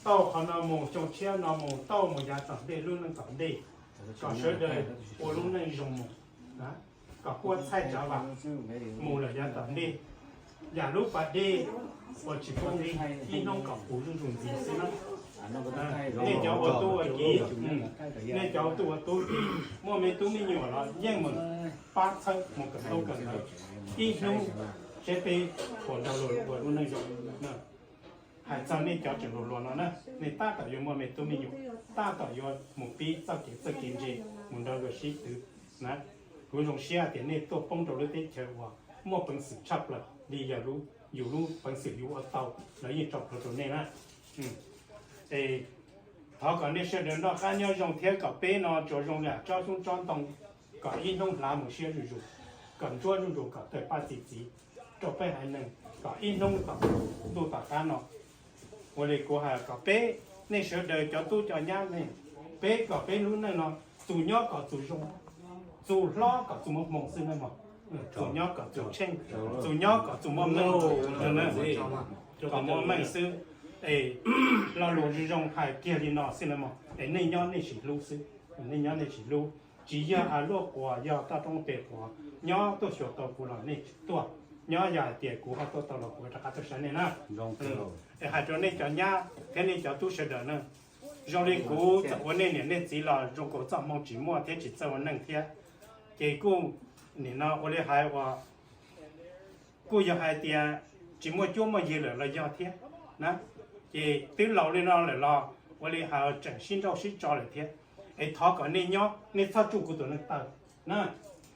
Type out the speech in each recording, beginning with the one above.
tau qhov no mus, xyoo tshiab no mus, tau mus yav tom ntej, lub neej tom ntej, kom sawv daws ua lub neej zoo mus, kom puab txhaij tsav vam mus lawm yav tom ntej. Yam lub pas dej uas tsis poob li, ib hnub kom puv zuj zus ntxiv xwb na. Nej cov ua tub ua kiv, nej cov ua tub ua kiv, muaj me tub me nyuam los yeej meem pab txhawb mus kawm ntaub kawm ntawv ib hnub, seb peb puas nrog luag ua lub neej zoo. Hais txog nej cov tseem hluas hluas no na, nej tab tom yuav muaj me tub me nyuam, tab tom yuav mus pib txoj kev txawj kev ntse, mus nrog luag sib twv na. Kuv zoo siab tias nej tuaj poob rau lub teb chaws uas muaj peev xwm tshaj plaws li yog yus lub peev xwm yus ua tau, lawv yeej tso plhuav rau nej na. Es thov kom nej sawv daws noj qab nyob zoo thiab kom peb no tsuas zoo li tsob xyoob tsob ntoo, kom ib hnub hlav mus siab zuj zus, kom ntsuab zuj zus kom tawg paj txi txiv rau peb haiv neeg, kom ib hnub tom ntuj tom qab no. Ua li kuv hais kom peb, nej sawv daws cov tub cov nyab ne, peb kom peb lub neej no txus nyob kom txus zoo, txus hlob kom txus muaj hmoo xwb na mog. Txus nyob kom txus tsheej, txus nyob kom txus muaj meej, kom muaj meej xwb. Es lo lus zoo zoo hais kiag li no xwb na mog, es nej nyob nej sim hlub xwb, nej nyob nej sim hlub. Tsis yog luaj quas yog toj roob pes quas, nyob tuaj xyuas tau kuv los nej tuaj, nyob yog hais tias kuv ho tuaj tau los kuv rov qab tuaj saib nej na. Es hais rau nej cov nyab thiab nej cov tub sawv daws na, zoo li kuv txawm ua nej niam nej txiv los zoo nkaus txoj hmoo tsis muaj thiab tsis txawj ua neej thiab, ces kuj nim no ua li hais uas kuj yog hais tias tsis muaj cuab muaj yig lawm los yog thiab na, ces twb laus li no lawm los ua li hais tseem sib nrauj sib tso lawm thiab. Es thov kom nej nyob, nej txhob tsuj kuv tus neev taw na,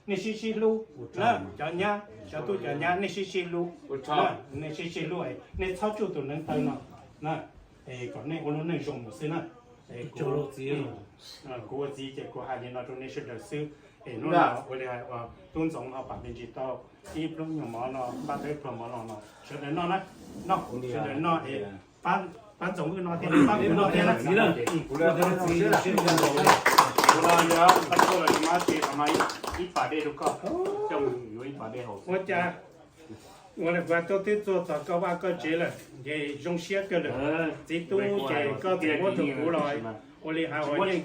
nej sib sib hlub na, cov nyab, cov tub cov nyab, nej sib sib hlub, nej sib sib hlub, nej txhob tsuj tus neev taw no na, kom nej ua lub neej zoo mus xwb na. Kuv ua txiv ces kuv hais li no rau nej sawv daws xwb. Es hnub no ua li hais uas tub Ntxoov ho pam me ntsis tau ib plub nyuag mov no, pab peb pluag mov no no, sawv daws noj na, noj, sawv daws noj es pab Ntxoov wb noj thiab, pab kuv noj thiab na. Kuv no yog pab Ntxoov los mas ces no ib pas dej rau koj, coj mus yuav ib pas dej haus. Ua cas ua li kuv tuaj twb txog txog koj vaj koj tsev lawm ces zoo siab kawg lawm. Txiv tub ces koj txawm muab rau kuv los ua li hais uas yeej,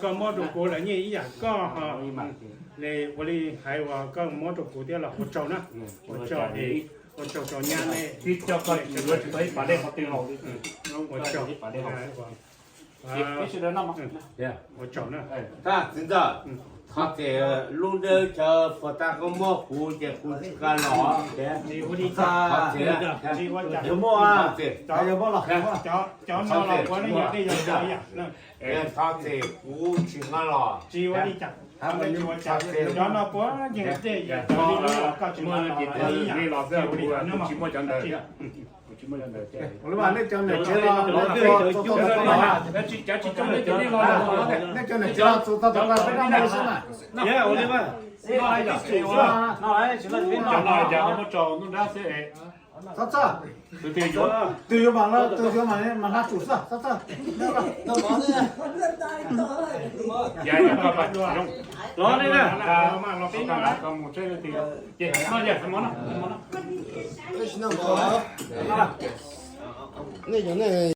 koj muab rau kuv los yeej ib yam koj ho, ua li hais uas koj muab rau kuv thiab los ua tsaug na. Ua tsaug, ua tsaug rau nyab nej. Ua tsaug. Ua tsaug na. Txiv ntxawm, thov txim, lub ntawd cov puas tas koj muab kuv ces kuv tsis nqa los. Tsis ua li cas, tsis ua cas. Yuav muab txim, cov no los puav leej yog dej yog cov ib yam. Thov txim, kuv tsis nqa los. Tsis ua li cas, tsis ua cas. Cov no puav leej yog dej yog cov ib yam, koj tsis nqa los ib yam. Ua li cas no mas. Ua li mas nej cov niam tsev los, nej cov niam tsev los txuas tau tau peb rab muag xwb na. Ua li mas. Txhob txhawj, tus yuav mas, tus yuav mas mas hnav tsum xwb, txhob txhawj. Los li na.